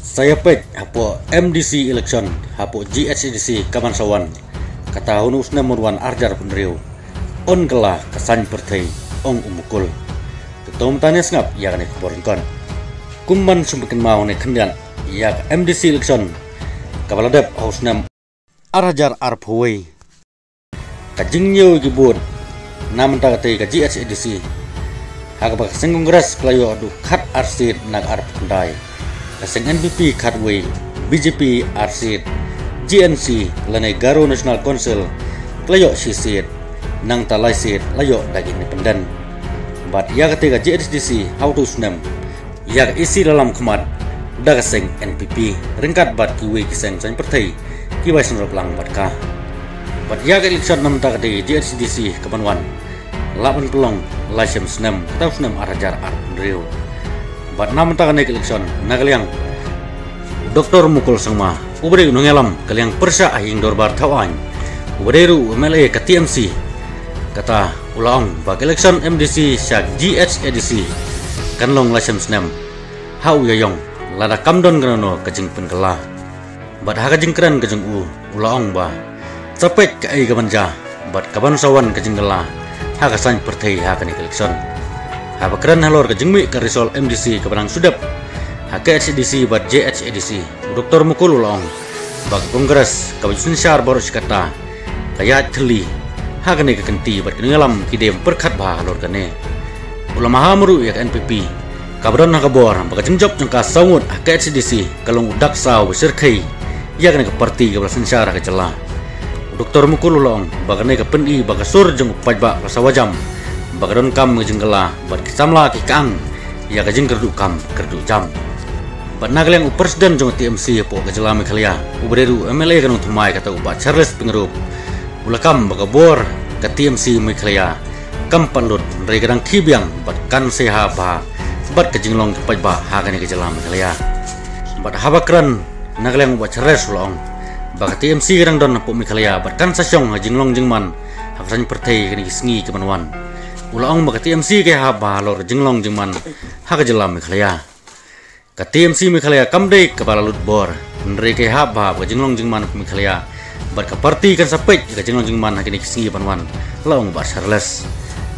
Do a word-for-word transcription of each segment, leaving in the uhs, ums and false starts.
Sa ïa peit hapoh M D C election hapoh G H A D C ka ban sa wan, kata ha une u snem ban wan ar hajar arphew hynriew, yn kylla ka saiñ pyrthei, ong u Mukul. Te to mynta ngin sngap ïa kane ka khubor lyngkot. Kum ban sngewbha kynmaw ne khyndiat ïa ka M D C election kaba la dep ha u snem ar hajar arphew wei. Ka jingñiew ki vote na mynta katei ka G H A D C, ha kaba ka seng Congress ka la ïoh haduh khat ar seat na ka arphew khyndai, ka seng N P P khatwei, B J P ar seat, G N C lane Garo National Council ka la ïoh shi seat, nangta lai seat la ïoh da ki independent. Bad ïa katei ka G H A D C ha utu u snem, ïa ka isi la lam khmat da ka seng N P P ryngkat bad kiwei ki seng saiñ pyrthei kiba ïaseng rop lang bad ka. Bad ïa ka election na mynta katei G H A D C ka ban wan, lah ban pynlong lai snem, kata u snem ar hajar arphew hynriew. Bad na mynta kane ka election, na ka liang u Doktor Mukul Sangma, uba dei u nongïalam ka liang pyrshah ha ïing dorbar thaw aiñ, uba dei ruh u M L A ka T M C, kata u la ong ba ka election M D C sha G H A D C kan long lai snem ha u ïa ïong, lada kam don kano kano ka jingpynkylla. Bad ha ka jingkren ka jong u, u la ong ba sa peit kaei ka ban jia bad ka ban sa wan ka jingkylla ha ka saiñ pyrthei ha kane ka election. Haba kren halor ka jingmih ka result M D C kaba nang shu dep ha K H A D C bad J H A D C, u Doktor Mukul u la ong ba ka Congress kaba ju synshar baroh shi katta ka ïaid thylli ha kane ka kynti bad ki nongïalam ki dei ban pyrkhat bha halor kane. U la maham ruh ïa ka N P P kaba don ha ka bor ba ka jingjop jong ka saw ngut ha K H A D C ka long u dak saw ba shyrkhei ïa kane ka party kaba la synshar ha ka jylla. U Doktor Mukul u la ong ba kane ka pyni ba ka sur jong u paidbah ka sawa jam, ba ka donkam ka jingkylla bad ki samla ki kang ïa ka jingkyrduh kam kyrduh jam. Bad na ka liang u president jong ka T M C hapoh ka jylla Meghalaya, uba dei ruh u M L A ka nongthymmai, kata u Bah Charles Pyngrope, u la kam ba ka bor ka T M C Meghalaya kam pat lut, hynrei ka dang khie biang bad kan sa ïahap bha bad ka jinglong ki paidbah ha kane ka jylla Meghalaya. Bad haba kren na ka liang u Bah Charles u la ong ba ka T M C ka dang don hapoh Meghalaya bad kan sa shong ha jinglong jingman ha ka saiñ pyrthei kine ki sngi ki ban wan. U la ong ba ka T M C ka ïahap bha halor ka jinglong jingman ha ka jylla Meghalaya. Ka T M C Meghalaya kam dei kaba la lut bor, hynrei ka ïahap bha ka jinglong jingman ka Meghalaya bad ka party kan sa peit ka jinglong jingman ha kine ki sngi ban wan, la ong u Bah Charles.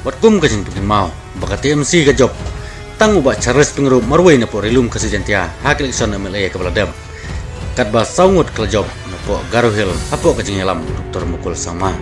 Bad kum ka jingpynkynmaw ba ka T M C ka jop tang u Bah Charles Pyngrope marwei napoh Ri-lum Khasi Jaiñtia ha ka election M L A kaba la dep, katba saw ngut ka la jop napoh Garo Hills hapoh ka jingïalam u Doktor Mukul Sangma.